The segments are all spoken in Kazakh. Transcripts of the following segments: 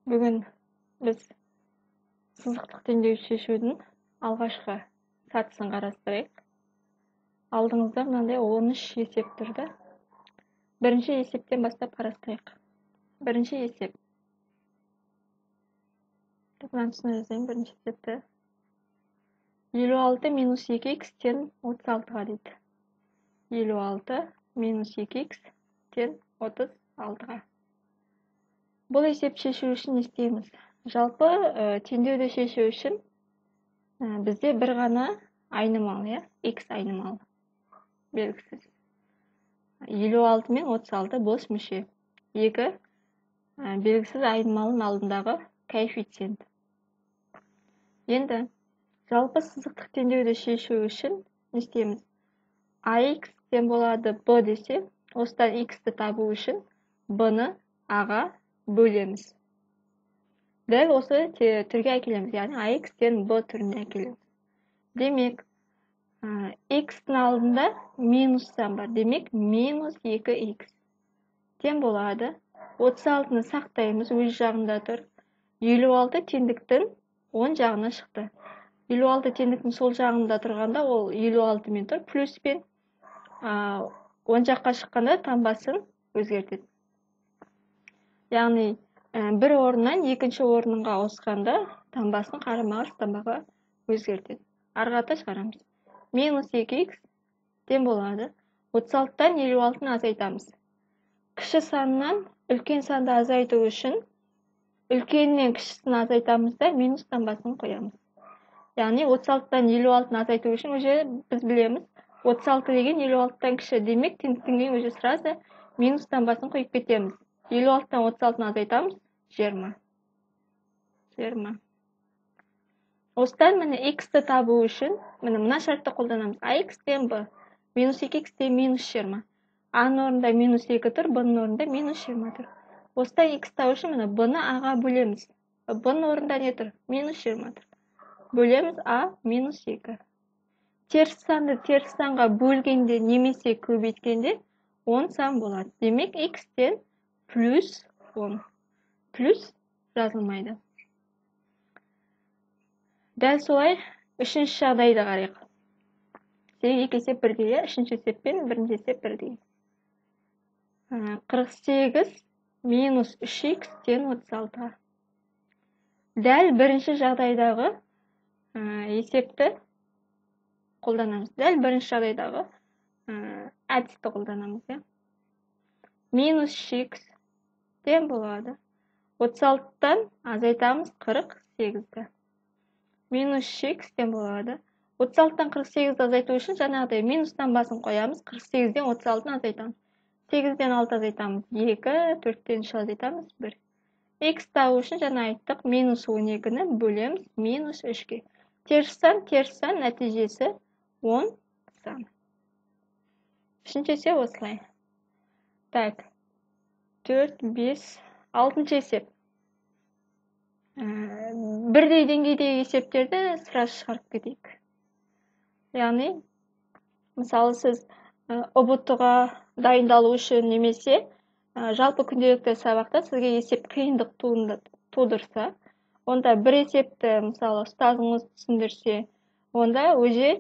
Бүгін біз сызықтық теңдеу шешудің алғашқы сатысын қарастырайық. Алдыңызда мынандай 13 есеп тұрды. Бірінші есептен бастап қарастырайық. Бірінші есеп. Мынаны түсіне жазайын бірінші есепті. 56 минус 2х тең 36-ға дейді. 56 минус 2х тең 36-ға. Бұл есеп шешу үшін не істейміз? Жалпы теңдеуді шешу үшін бізде бір ғана айнымалы, иә? X айнымалы белгісіз. 56 мен 36 бос мүше. 2 белгісіз айнымалының алдындағы коэффициент. Енді жалпы сызықтық теңдеуді шешу үшін не істейміз? Ax тең болады b десе, осыдан x-ті табу үшін b-ны a-ға бөлеміз. Дәл осы түрге әкелеміз, яғни ax тең b түріне әкелеміз. Демек, x-тің алдында минус сан бар. Демек, минус 2x тең болады. 36-ны сақтаймыз, өз жағында тұр. 56 теңдіктің оң жағына шықты. 56 теңдіктің сол жағында тұрғанда ол 56 мен тұр, плюспен. Оң жаққа шыққанда таңбасын өзгертеді. Яғни бір орыннан екінші орынға ауысқанда таңбасын қарама-қарсы таңбаға өзгертеді. Ары қарата шығарамыз. Минус 2х тең болады. 36-тан 56-ны азайтамыз. Кіші саннан үлкен санды азайту үшін үлкенінен кішісін азайтамыз да минус таңбасын қоямыз. Яғни 36-тан 56-ны азайту үшін уже біз білеміз, 36 деген 56-тан кіші, демек теңдіктен кейін уже сразу минус таңбасын қойып кетеміз. 56-тан 36-ны азайтамыз, 20. 20. Осыдан міне x-ті табу үшін міне мына шартты қолданамыз. Ax тең b, минус 2x тең минус 20. A-ның орнында минус 2 тұр, b-ның орнында минус 20 тұр. Осыдан x табу үшін міне b-ны a-ға бөлеміз. B-ның орнында не тұр? Минус 20 тұр. Бөлеміз a минус 2. Теріс санды теріс санға бөлгенде немесе көбейткенде 10 сан болады. Демек, x тең плюс 10. Плюс жазылмайды. Дәл солай үшінші жағдайды қарайық. Себебі екі есеп бірдей, үшінші есеп пен бірінші есеп бірдей. 48 минус 3х тең 36-ға. Дәл бірінші жағдайдағы есепті қолданамыз. Дәл бірінші жағдайдағы әдісті қолданамыз. Минус 3х тең болады. 36-тан азайтамыз 48-ді. Минус 3х тең болады. 36-тан 48-ді азайту үшін жаңағыдай минус таңбасын қоямыз. 48-ден 36-ны азайтамыз. 8-ден 6 азайтамыз 2, 4-тен 3 азайтамыз 1. Х табу үшін жаңа айттық, минус 12-ні бөлеміз минус 3-ге. Теріс сан, теріс сан, нәтижесі 10 сан. Үшінші есеп осылай. Так, 4, 5, 6 есеп. Бірдей деңгейдегі есептерді сразу шығарып кетейік. Яғни, мысалы, сіз ҰБТ-ға дайындалу үшін немесе жалпы күнделікті сабақта сізге есеп қиындық тудырса, онда бір есепті, мысалы, ұстазыңыз түсіндірсе, онда уже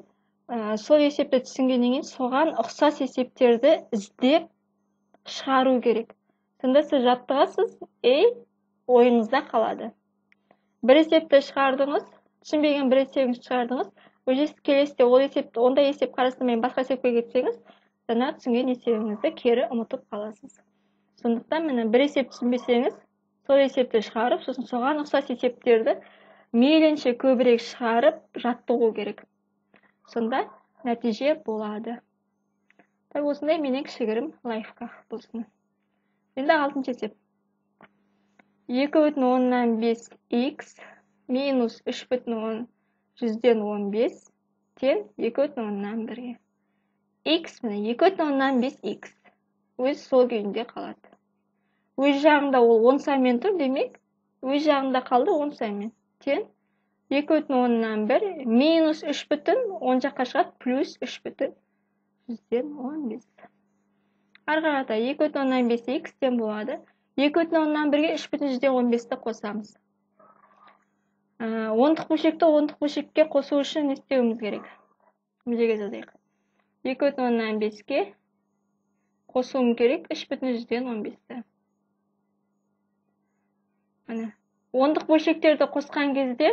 сол есепті түсінгеннен кейін соған ұқсас есептерді іздеп шығару керек. Сонда сіз жаттығасыз, ойыңызда қалады. Бір есепті шығардыңыз, түсінбеген бір есебіңізді шығардыңыз, уже келесіде ол есепті, ондай есеп қарастырмай басқа есепке кетсеңіз, жаңа түсінген есебіңізді кері ұмытып қаласыз. Сондықтан міне бір есеп түсінбесеңіз, сол есепті шығарып, сосын соған ұқсас есептерді мейлінше көбірек шығарып жаттығу керек. Сонда нәтиже болады. Так, осындай менен кішігірім лайфхак болсын. Енді 6 есеп. 2,5 х минус 3,15 тең 2,1-ге. Х міне 2,5 х өз сол күйінде қалады. Өз жағында ол 10 санмен тұр, демек, өз жағында қалды 10 санмен. Тең 2,1 минус 3, оң жаққа шығады, плюс 3,15. Ары қарата 2,5 х тең болады. 2,1-ге 3,15-ті қосамыз. Ондық бөлшекті ондық бөлшекке қосу үшін не істеуіміз керек? Мына жерге жазайық. 2,5-ке қосуым керек 3,15-ті. Міне, ондық бөлшектерді қосқан кезде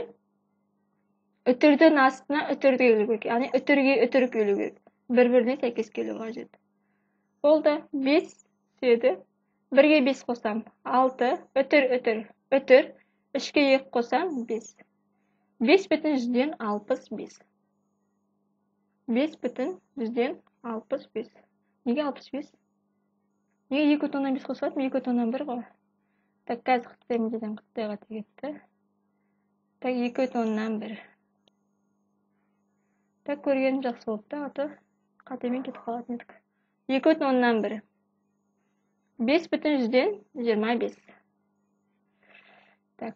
үтірдің астына үтір келу керек. Яғни үтірге үтір келу керек. Бір-біріне сәйкес келу қажет. Болды, 5 түседі. 1-ге 5 қосам, 6, үтір, үтір, үтір, 3-ге 2 қосам, 5. 5,65. 5,65. Неге 65? Неге 2,5 қосылады? 2,1 ғой. Так, қазір қыттай неден қыттайға тигетті. Так, 2,1. Так, көргенім жақсы болды да, аты қатемен кетіп қалатын едік. 2,1. 5,25. Так.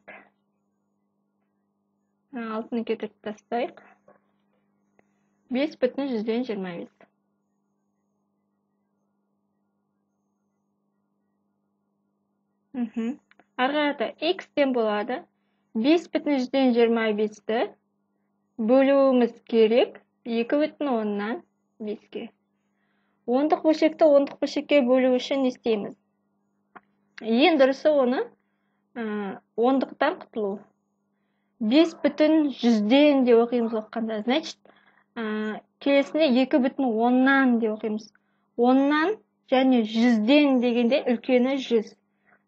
6-ны кетіріп тастайық. 5,25. Ары қарата x тең болады. 5,25-ті бөлуіміз керек 2,5-ке. Ондық бөлшекті ондық бөлшекке бөлу үшін не істейміз? Ең дұрысы оны ондықтан құтылу. 5,1 деп оқимыз оққанда. Значит, келесіне 2,10 деп оқимыз. 10-нан және 100-ден дегенде үлкені 100.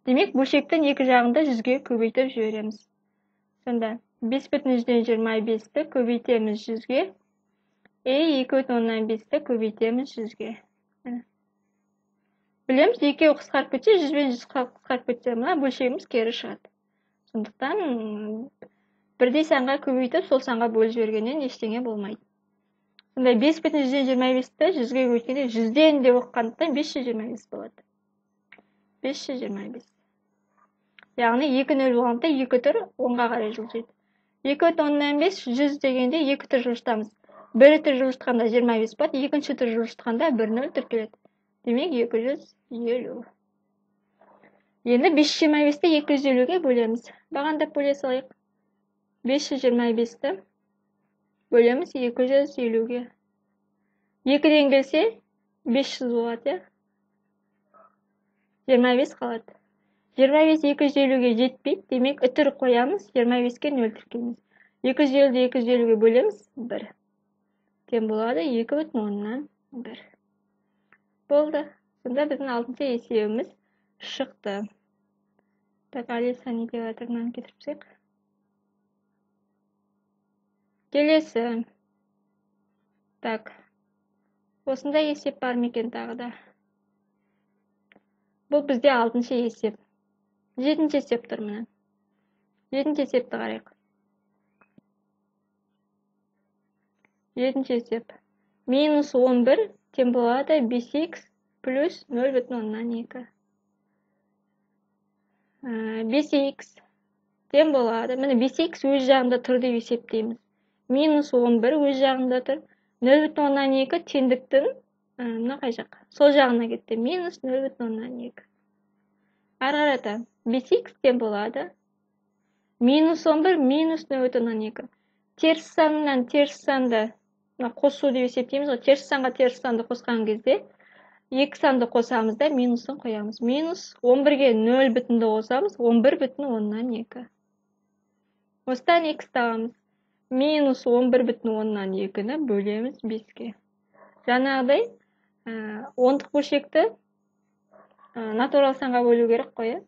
Демек, бөлшектің екі жағында 100-ге көбейтіп жібереміз. Сонда 5,25-ті көбейтеміз 100-ге, 2,5-ті көбейтеміз 100-ге. Білеміз, екеуі қысқарып кетсе, 100 бен 100 қысқарып кетсе, мына бөлшегіміз кері шығады. Сондықтан бірдей санға көбейтіп, сол санға бөліп жібергеннен ештеңе болмайды. Сонда 5,25-ті 100-ге көбейткенде 100-ден деп оқығандықтан 525 болады. 525. Яғни 2 0 болғандықтан 2 түр оңға қарай жылжиды. 2,5 100 дегенде 2 түр жылжытамыз. Бір түр жылжытқанда 25 болады, екінші түр жылжытқанда 1 0 тіркеледі. Демек 250. Енді 525-ті 250-ге бөлеміз. Бағандап бөле салайық. 525-ті бөлеміз 250-ге. 2-ден келсе 500 болады, 25 қалады. 25 250-ге жетпейді, демек үтір қоямыз, 25-ке 0 тіркейміз. 250-ді 250-ге бөлеміз, 1. Тең болады 2,1. Болды. Сонда біздің 6-шы есебіміз шықты. Так, Алиса не деп жатыр, мынаны кетіріп тастайық. Келесі. Так. Осындай есеп бар ма екен тағы да? Бұл бізде 6-шы есеп. 7-ші есеп тұр міне. 7-ші есепті қарайық. 7-ші есеп. Минус 11 тең болады 5х плюс 0,2. 5х тең болады. Міне 5х өз жағында тұр деп есептейміз. Минус 11 өз жағында тұр. 0,2 теңдіктің мына қай жақ? Сол жағына кетті. Минус 0,2. Ары қарата 5х тең болады. Минус 11 минус 0,2. Теріс саннан теріс санды қосу деп есептейміз ғой. Теріс санға теріс санды қосқан кезде екі санды қосамыз да минусын қоямыз. Минус 11-ге 0 бүтінді қосамыз, 11,2. Осыдан х табамыз. Минус 11,2-ні бөлеміз 5-ке. Жаңағыдай ондық бөлшекті натурал санға бөлу керек қой.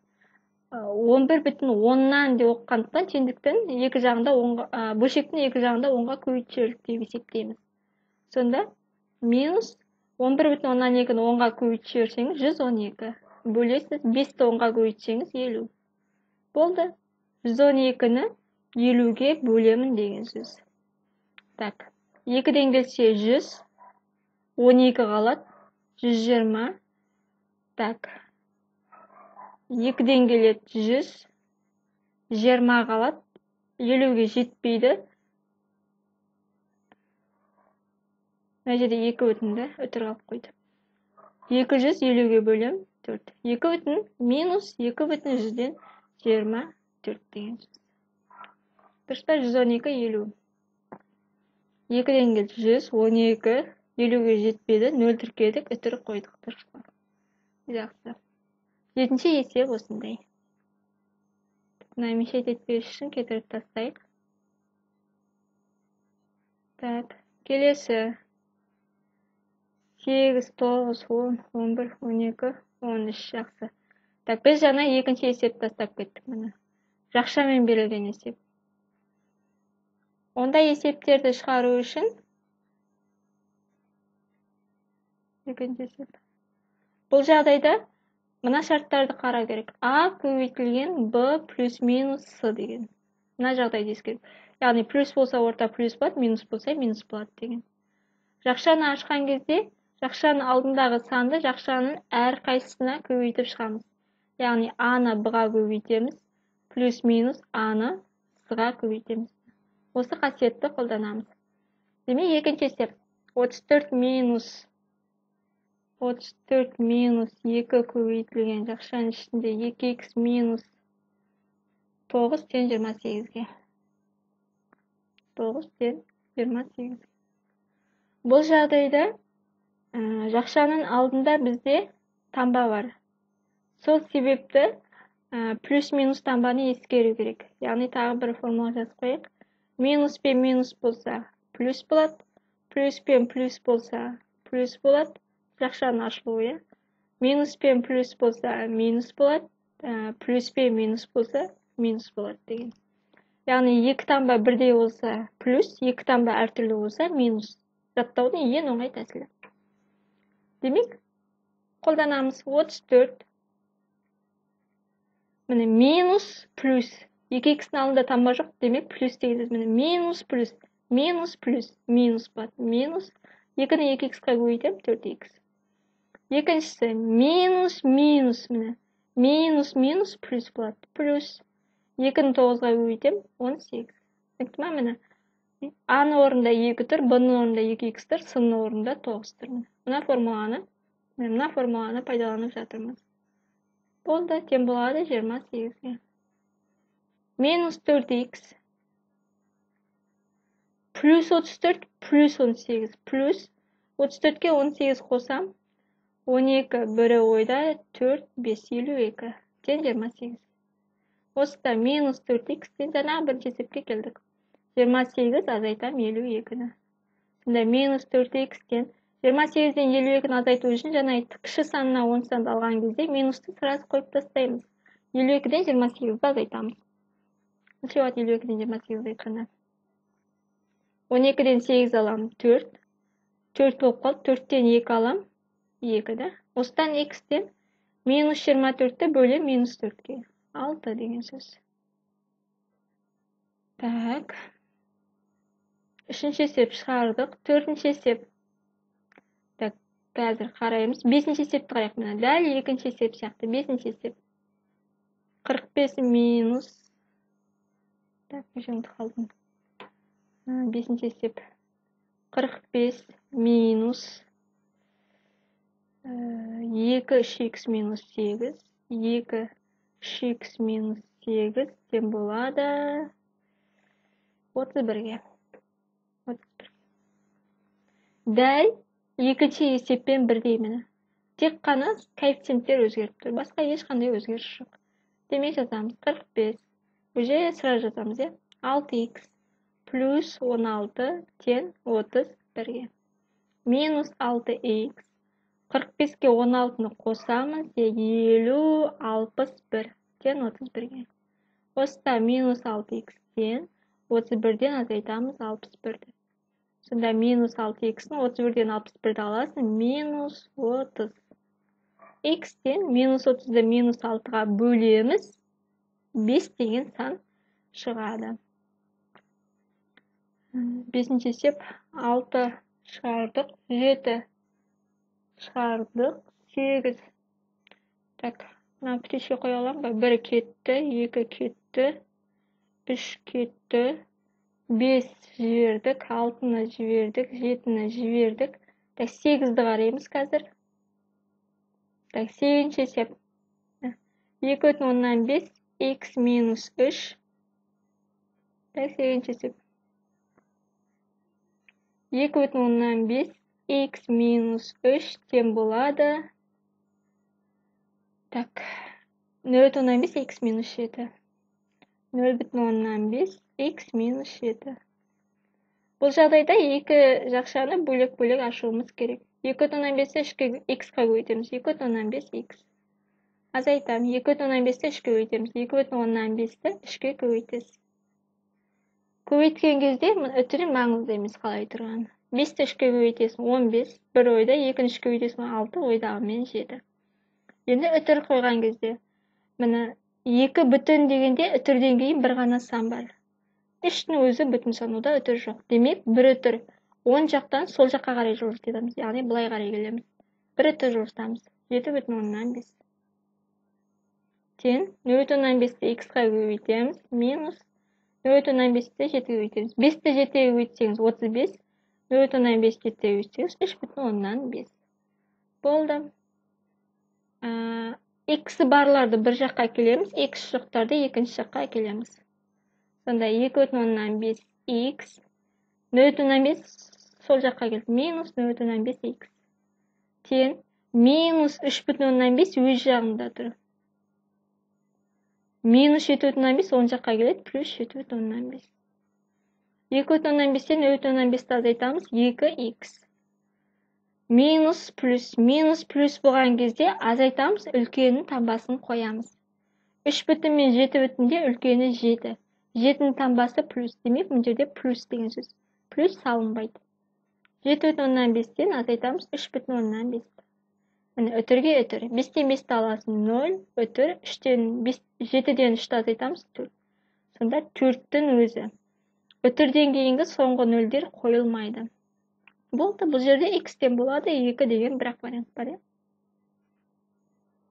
11,10 деп оқығандықтан теңдіктің екі жағында оңға, бөлшектің екі жағында оңға көбейтіп жібердік деп есептейміз. Сонда минус 11,2-ні оңға көбейтіп жіберсеңіз 112. Бөлесіз 5-ті оңға көбейтсеңіз 50. Болды. 112-ні 50-ге бөлемін деген сөз. Так, 2-ден келсе 100, 12 қалады, 120. Так, 2-ден келеді 100, 20 қалады, 50-ге жетпейді. Мына жерде 2 бүтінді үтір қалып қойды. 250-ге бөлем, 24. 2 бүтін минус 2 бүтін 124 деген сөз. Дұрыс па? 112 50. 2-ден келді 112, 50-ге жетпеді, 0 тіркедік, үтір қойдық. Дұрыс па? Жақсы. Жетінші есеп осындай. Мына мешать етпес үшін кетіріп тастайық. Так, келесі. 8, 9, 10, 11, 12, 13. Жақсы. Так, біз жаңа екінші есеп тастап кеттік міне. Жақшамен берілген есеп. Ондай есептерді шығару үшін екінші есеп. Бұл жағдайда мына шарттарды қарау керек. А көбейтілген Б плюс минус С деген. Мына жағдайды ескеру. Яғни плюс болса орта плюс болады, минус болса минус болады деген. Жақшаны ашқан кезде жақшаның алдындағы санды жақшаның әрқайсысына көбейтіп шығамыз. Яғни А-ны Б-ға көбейтеміз, плюс минус А-ны С-ға көбейтеміз. Осы қасиетті қолданамыз. Демек, екінші есеп 34 минус 34 минус 2 көбейтілген жақшаның ішінде 2х минус 9 тең 28-ге. 9 тең 28. Бұл жағдайда жақшаның алдында бізде таңба бар. Сол себепті плюс минус таңбаны ескеру керек. Яғни тағы бір формула жазып қояйық. Минус пен минус болса плюс болады, плюс пен плюс болса плюс болады, жақшаның ашылуы. Минус пен плюс болса минус болады, плюс пен минус болса минус болады деген. Яғни екі таңба бірдей болса плюс, екі таңба әртүрлі болса минус. Жаттаудың ең оңай тәсілі. Демек, қолданамыз 34. Міне минус плюс. 2х-ның алдында таңба жоқ, демек плюс деген сөз. Міне минус плюс, минус плюс, минус болады. Минус 2-ні 2х-қа көбейтемін, 4х. Екіншісі минус минус, міне минус минус плюс болады. Плюс 2-ні 9-ға көбейтемін, 18. Түсінікті ма? Міне А-ның орнында 2 тұр, Б-ның орнында 2х тұр, С-ның орнында 9 тұр. Мына формуланы пайдаланып жатырмыз. Болды, тең болады 28-ге. Минус 4х плюс 34 плюс 18 плюс 34-ке 18 қосам, 12 бірі ойда 4 5 52 тең 28. Осыда минус 4х тең жаңағы бірінші есепке келдік. 28 азайтам 52-ні. Сонда минус 4х тең 28-ден 52-ні азайту үшін жаңа айттық, кіші санына 10 санды алған кезде минусты сразу қойып тастаймыз. 52-ден 28-ді азайтамыз. Неше болады 52-ден 28 азайтқанда? 12-ден 8 алам, 4. 4 болып қалды, 4-тен 2 алам, 2 да. Осыдан х-тен минус 24-ті бөлем минус 4-ке. 6 деген сөз. Так. Үшінші есеп шығардық. Төртінші есеп. Так, қазір қараймыз. Бесінші есепті қарайық. Мына дәл екінші есеп сияқты. Бесінші есеп. 45 минус. Так, ұмытып қалдым. Бесінші есеп. 45 минус 2 3х минус 8. 2 3х минус 8 тең болады 31-ге. 31. Дәл екінші есеппен бірдей міне. Тек қана коэффициенттер өзгеріп тұр. Басқа ешқандай өзгеріс жоқ. Демек жазамыз 45. Уже сразу жазамыз, иә? 6х плюс 16 тең 31-ге. Минус 6х. 45-ке 16-ны қосамыз, 50 61 тең 31-ге. Осыда минус 6х тең 31-ден азайтамыз 61-ді. Сонда минус 6х-ның 31-ден 61-ді аласың, минус 30. Х-тен минус 30-ды минус 6-ға бөлеміз, 5 деген сан шығады. Бесінші есеп 6 шығардық, 7 шығардық, 8. Так, мына птичка қоя аламын ба? 1 кетті, 2 кетті, 3 кетті, 5 жібердік, 6-ны жібердік, 7-ні жібердік. Так, 8-ді қараймыз қазір. Так, сегізінші есеп. 2,5 х минус 3. Так, сегізінші есеп. 2,5 х минус 3 тең болады. Так, 0,5 х минус 7. 0,5 х минус 7. Бұл жағдайда екі жақшаны бөлек-бөлек ашуымыз керек. 2,5-ті х-қа көбейтеміз. 2,5 х. Азайтамын. 2,5-ті 3-ке көбейтеміз. 2,5-ті 3-ке көбейтесіз. Көбейткен кезде үтірі маңызды емес қалай тұрғаны. 5-ті 3-ке көбейтесің 15, бір ойда, 2-ні 3-ке көбейтесің 6, ойдағымен 7. Енді үтір қойған кезде, міне 2 бүтін дегенде үтірден кейін бір ғана сан бар. 3-тің өзі бүтін сан, онда үтір жоқ. Демек, бір үтір оң жақтан сол жаққа қарай жылжытамыз, яғни былай қарай келеміз. Бір үтір жылжытамыз. 7,5. Тең 0,5-ті х-қа көбейтеміз, минус 0,5-ті 7-ге көбейтеміз. 5-ті 7-ге көбейтсеңіз 35, 0,5-ті 7-ге көбейтсеңіз 3,5. Болды. Х барларды бір жаққа әкелеміз, х жоқтарды екінші жаққа әкелеміз. Сонда 2,5 х, 0,5 сол жаққа келді, минус 0,5 х. Тең минус 3,5 өз жағында тұр. Минус 7,5 оң жаққа келеді, плюс 7,5. 2,5-тен 0,5-ті азайтамыз, 2х. Минус плюс, минус плюс болған кезде азайтамыз, үлкенінің таңбасын қоямыз. 3 бүтін мен 7 бүтінде үлкені 7. 7-нің таңбасы плюс, демек мына жерде плюс деген сөз. Плюс салынбайды. 7,5-тен азайтамыз 3,5. Міне үтірге үтір. 5-тен 5-ті аласың 0, үтір, 7-ден 3-ті азайтамыз 4. Сонда 4-тің өзі. Үтірден кейінгі соңғы нөлдер қойылмайды. Болды, бұл жерде х-тен болады 2 деген бір-ақ вариант бар.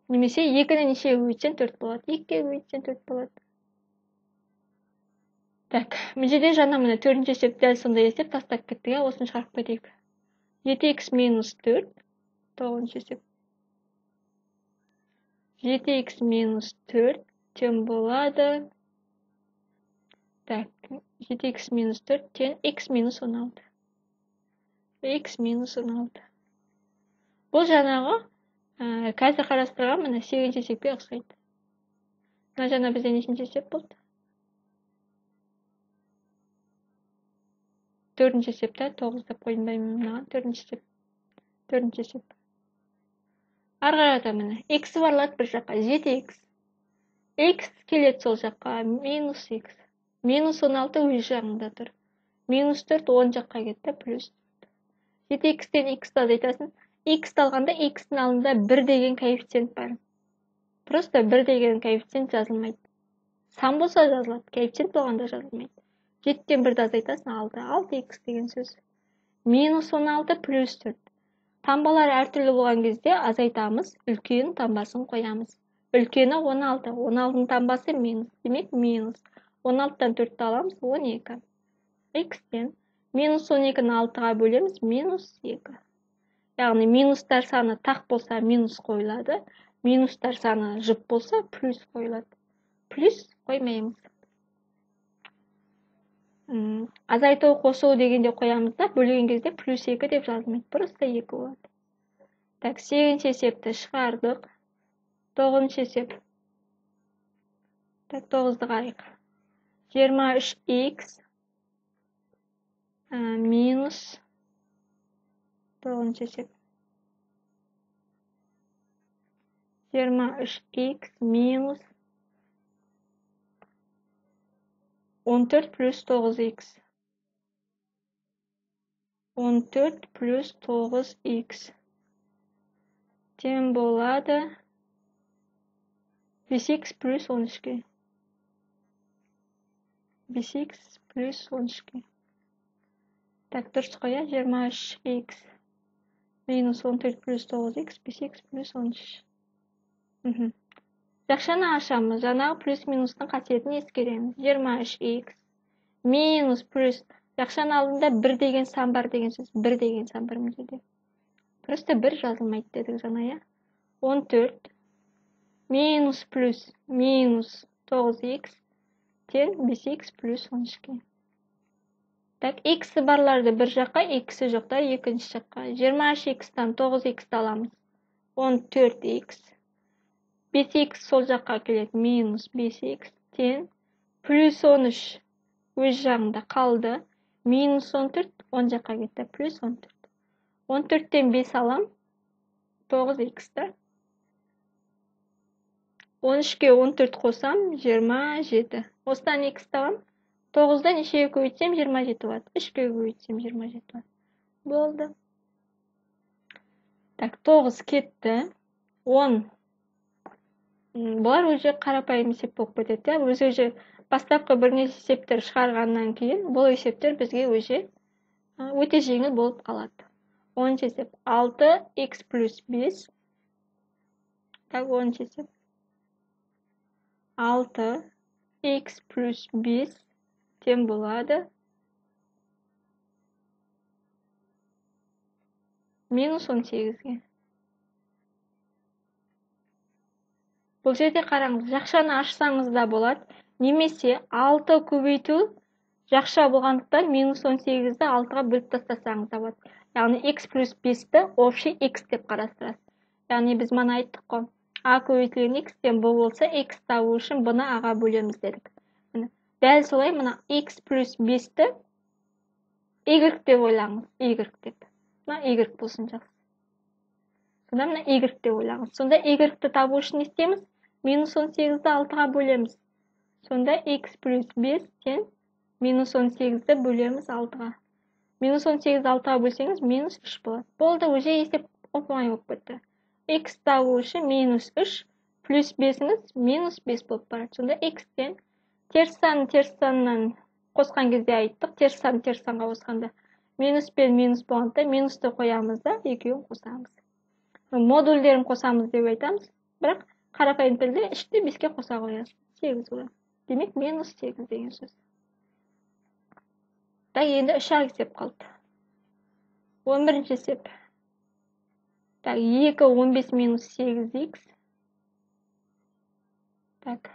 Немесе 2-ні нешеге көбейтсең 4 болады, 2-ге көбейтсең 4 болады. Так, мына жерде жаңа міне төртінші есеп дәл сондай есеп тастап кеттік, осыны шығарып кетейік. 7х минус 4, тоғызыншы есеп. 7х минус 4 тең болады. Так, 7х минус 4 тең х минус 16. Х минус 16. Бұл жаңағы қазір қарастырған міне сегізінші есепке ұқсайды. Мына жаңа бізде нешінші есеп болды? Төртінші есепті 9 деп қойдым ба мынаған? Төртінші есеп. Төртінші есеп. Ары қарата міне х барлады бір жаққа 7х. Х келеді сол жаққа минус х. Минус 16 өз жағында тұр. Минус 4 оң жаққа кетті, плюс 4. 7х-тен х-ті азайтасың. Х-ті алғанда х-тің алдында 1 деген коэффициент бар. Просто 1 деген коэффициент жазылмайды. Сан болса жазылады, коэффициент болғанда жазылмайды. 7-тен 1-ді азайтасың 6. 6х деген сөз. Минус 16 плюс 4. Таңбалар әртүрлі болған кезде азайтамыз, үлкен таңбасын қоямыз. Үлкені 16. 16-ның таңбасы минус. Демек минус. 16-тан 4-ті аламыз, 12. Х-тен минус 12-ні 6-ға бөлеміз, минус 2. Яғни минустар саны тақ болса минус қойылады, минустар саны жұп болса плюс қойылады. Плюс қоймаймыз. Азайту қосу дегенде қоямыз да, бөлген кезде плюс 2 деп жазылмайды, просто 2 болады. Так, сегізінші есепті шығардық. Тоғызыншы есеп. Так, тоғызды қарайық. 23х минус тоғызыншы есеп. 23х минус 14 плюс 9х. 14 плюс 9х тең болады 5х плюс 13-ке. 5х плюс 13-ке. Так, дұрыс қой, 23х минус 14 плюс 9х, 5х плюс 13. Жақшаны ашамыз. Жаңағы плюс минустың қасиетін ескереміз. 23х минус плюс. Жақшаның алдында 1 деген сан бар деген сөз. 1 деген сан бар мына жерде. Просто 1 жазылмайды дедік жаңа, иә. 14 минус плюс минус 9х тең 5х плюс 13-ке. Так, х-і барларды бір жаққа, х-і жоқтар екінші жаққа. 23х-тан 9х-ті аламыз. 14х. 5х сол жаққа келеді, минус 5х тең плюс 13 өз жағында қалды. Минус 14 оң жаққа кетті, плюс 14. 14-тен 5 алам, 9х-ті. 13-ке 14 қосам, 27. Осыдан х табам. 9-дан нешеге көбейтсем 27 болады. 3-ке көбейтсем 27 болады. Болды. Так, 9 кетті. 10. Бұлар уже қарапайым есеп болып кетеді. Біз уже бастапқы бірнеше есептер шығарғаннан кейін бұл есептер бізге уже өте жеңіл болып қалады. 10 есеп 6х плюс 5. Так, 10 есеп 6х плюс 5 тең болады минус 18-ге. Бұл жерде қараңыз, жақшаны ашсаңыз да болады, немесе 6 көбейту жақша болғандықтан минус 18-ді 6-ға бөліп тастасаңыз да болады. Яғни x плюс 5-ті общий x деп қарастырасыз. Яғни біз мана айттық қой, а көбейтілген x тең b болса, x табу үшін b-ны а-ға бөлеміз дедік. Дәл солай мына x плюс 5-ті y деп ойлаңыз, y деп. Мына y болсын жақсы. Сонда мына y деп ойлаңыз. Сонда y-ті табу үшін не істейміз? Минус 18-ді 6-ға бөлеміз. Сонда x плюс 5 тең минус 18-ді бөлеміз 6-ға. Минус 18-ді 6-ға бөлсеңіз, минус 3 болады. Болды, уже есеп оп-оңай болып кетті. X табу үшін минус 3 плюс 5-іңіз минус 5 болып барады. Сонда x тең теріс санын теріс саннан қосқан кезде айттық, теріс сан теріс санға қосқанда минус пен минус болғанда минусты қоямыз да, екеуін қосамыз. Модульдерін қосамыз деп айтамыз, бірақ қарапайым тілде 3-ті 5-ке қоса қоясыз, 8 болады. Демек минус 8 деген сөз. Так, енді 3-ақ есеп қалды. 11-ші есеп. Так, 2 15 минус 8х. Так,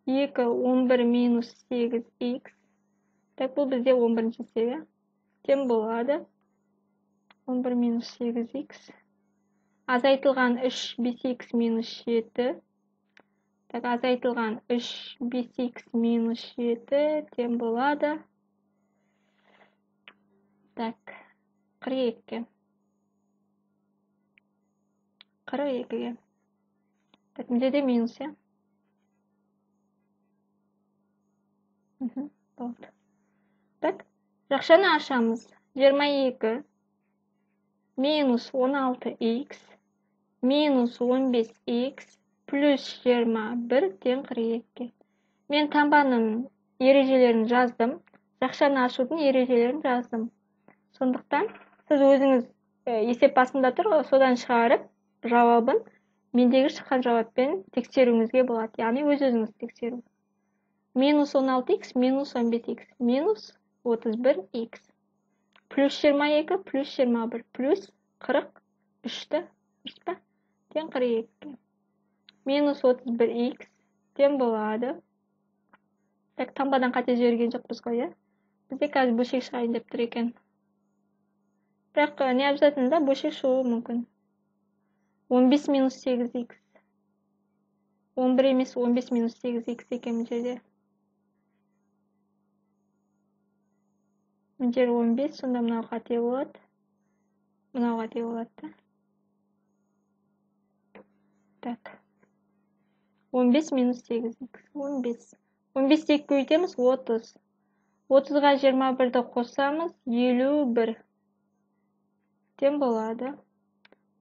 2 11 минус 8х. Так, бұл бізде 11-ші есебі. Тең болады 11 минус 8х. Азайтылған 3 5х минус 7. Так, азайтылған 3 5х минус 7 тең болады. Так, 42-ге. 42-ге. Так, мына жерде минус, иә? Болды. Так, жақшаны ашамыз. 22 минус 16х минус 15х плюс 21 тең 42-ге. Мен таңбаның ережелерін жаздым, жақшаны ашудың ережелерін жаздым. Сондықтан сіз өзіңіз есеп басында тұр ғой, содан шығарып жауабын мендегі шыққан жауаппен тексеруіңізге болады. Яғни өз-өзіңіз тексеру. Минус 16х минус 15х минус 31х плюс 22 плюс 21 плюс 43-ті, дұрыс па? Тең 42-ге. Минус 31х тең болады. Так, таңбадан қате жіберген жоқпыз ғой, иә? Бізде қазір бөлшек шығайын деп тұр екен. Бірақ не обязательно да, бөлшек шығуы мүмкін. 15 минус 8х. 11 емес, 15 минус 8х екен мына жерде. Мына жер 15, сонда мынау қате болады. Мынау қате болады да. Так. 15 минус 8х. 15. 15 2 көбейтеміз, 30. 30-ға 21-ді қосамыз, 51. Тең болады.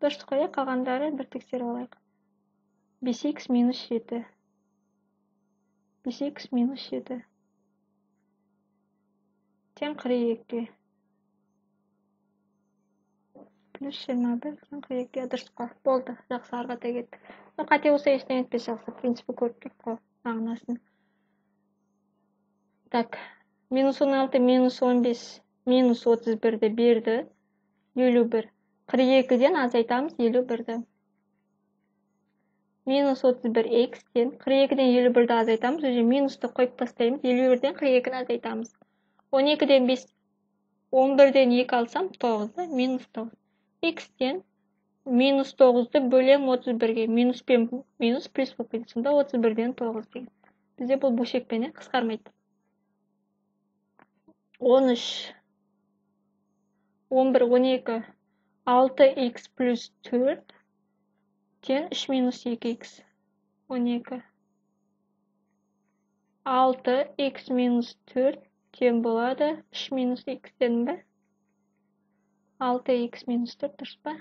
Дұрыс қоя, қалғандары бір тексеріп алайық. 5х минус 7. 5х минус 7. Тең 42-ге. Плюс 21 тең 42-ге. Дұрыс қой. Болды. Жақсы, ары қарата кеттік. Қате болса ештеңе етпес, жақсы. Принципі көріп тұрық қой мағынасын. Так, минус 16, минус 15, минус 31-ді берді. 51. 42-ден азайтамыз 51-ді. Минус 31 х тең 42-ден 51-ді азайтамыз, уже минусты қойып тастаймыз, 51-ден 42-ні азайтамыз. 12-ден 5, 11-ден 2 алсам 9, минус 9. Х тең минус 9-ды бөлем 31-ге, минус пен минус плюс болып кетеді, сонда 31-ден 9 деген. Бізде бұл бөлшекпен қысқармайды. 13, 11, 12, 6х плюс 4 тең 3 минус 2х, 12. 6х минус 4 тең болады 3 минус х дедім бе? 6х минус 4 дұрыс па?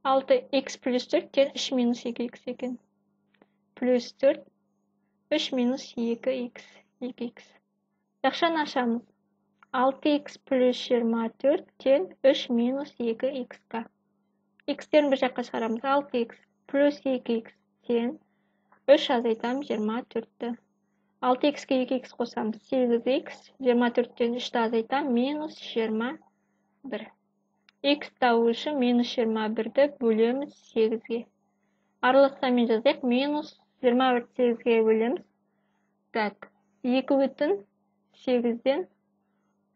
6х плюс 4 тең 3 минус 2х екен. Плюс 4, 3 минус 2х, 2х. Жақшаны ашамыз. 6х плюс 24 тең 3 минус 2х-қа. Х-терін бір жаққа шығарамыз. 6х плюс 2х тең 3 азайтамыз 24-ті. 6х-ке 2х қосамыз 8х, 24-тен 3-ті азайтам минус 21. Х табу үшін минус 21-ді бөлеміз 8-ге. Араластырмай жазайық, минус 21 8-ге бөлеміз. Так, 2,8-ден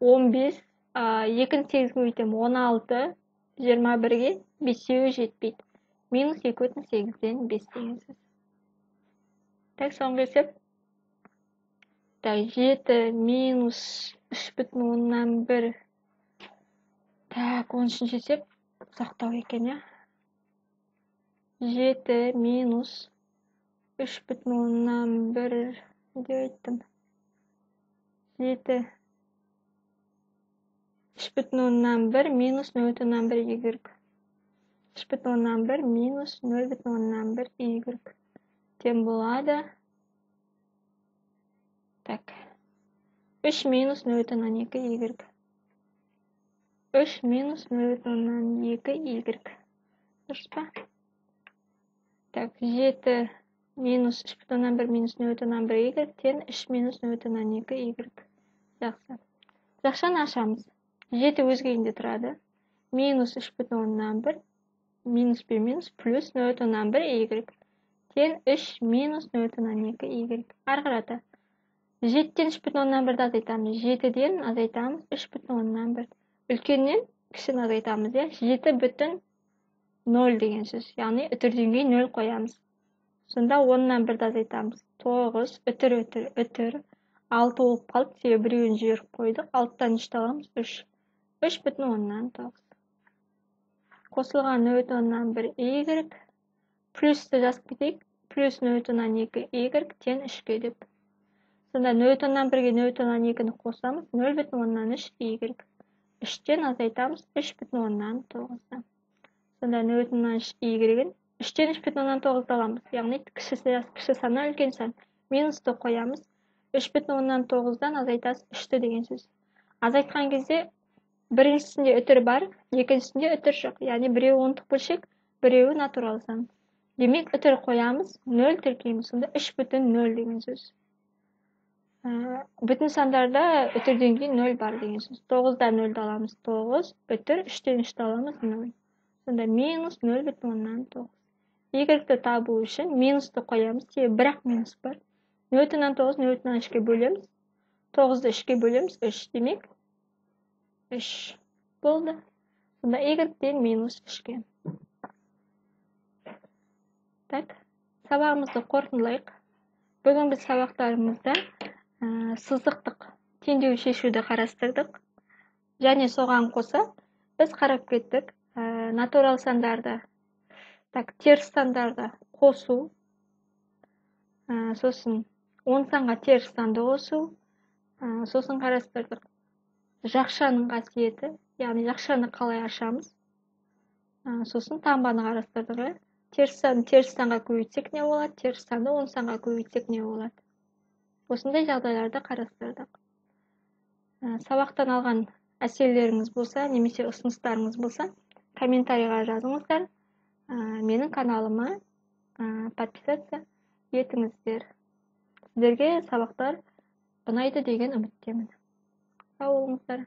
15, 2-ні 8-ге көбейтемін 16, 21-ге 5-еуі жетпейді. Минус 2,8-ден 5 деген сөз. Так, соңғы есеп. Так, 7 минус 3,1. Так, 13-ші есеп ұзақтау екен, иә. 7 минус 3,1 деп айттым. 7 3,1 минус 0,1 y. 3,1 минус 0,1 y. Тең болады. Так. 3 минус 0,2 y. 3 минус 0,2 y. Дұрыс па? Так, 7 минус 3,1 минус 0,1 y тең 3 минус 0,2 y. Жақсы. Жақшаны ашамыз. 7 өз күйінде тұрады. Минус 3,1 минус пен минус плюс 0,1 y. Тең 3 минус 0,2 y. Ары қарата. 7-тен 3,1-ді азайтамыз. 7-ден азайтамыз 3,1. Үлкеннен кішіні азайтамыз, иә. 7,0 деген сөз. Яғни үтірден кейін 0 қоямыз. Сонда 10-нан 1-ді азайтамыз. 9, үтір, үтір, үтір. 6 болып қалды, себебі біреуін жіберіп қойдық. 6-тан 3-ті аламыз, 3. 3,9. Қосылған 0,1 y. Плюсті жазып кетейік. Плюс 0,2 y тең 3-ке деп. Сонда 0,1-ге 0,2-ні қосамыз, 0,3 y. 3-тен азайтамыз 3,9-ды. Сонда 0,3 y-ін 3-тен 3,9-ды аламыз. Яғни кіші саннан үлкен сан. Минусты қоямыз. 3,9-дан азайтасыз 3-ті деген сөз. Азайтқан кезде біріншісінде үтір бар, екіншісінде үтір жоқ. Яғни біреуі ондық бөлшек, біреуі натурал сан. Демек үтір қоямыз, 0 тіркейміз. Сонда 3,0 деген сөз. Бүтін сандарда үтірден кейін 0 бар деген сөз. 9-дан 0-ді аламыз 9, үтір 3-тен 3-ті аламыз 0. Сонда минус 0,9. Y-ті табу үшін минусты қоямыз, себебі бірақ минус бар. 0,9 0,3-ке бөлеміз. 9-ды 3-ке бөлеміз, 3. Демек 3 болды. Сонда y тең минус 3-ке. Так, сабағымызды қорытындылайық. Бүгін біз сабақтарымызда сызықтық теңдеу шешуді қарастырдық. Және соған қоса біз қарап кеттік натурал сандарды, так, теріс сандарды қосу, сосын 10 санға теріс санды қосу, сосын қарастырдық жақшаның қасиеті, яғни жақшаны қалай ашамыз, сосын таңбаны қарастырдық. Теріс санды теріс санға көбейтсек не болады, теріс санды 10 санға көбейтсек не болады. Осындай жағдайларды қарастырдық. Сабақтан алған әсерлеріңіз болса, немесе ұсыныстарыңыз болса, комментарийға жазыңыздар. Менің каналыма подписаться етіңіздер. Сіздерге сабақтар ұнайды деген үміттемін. Сау болыңыздар.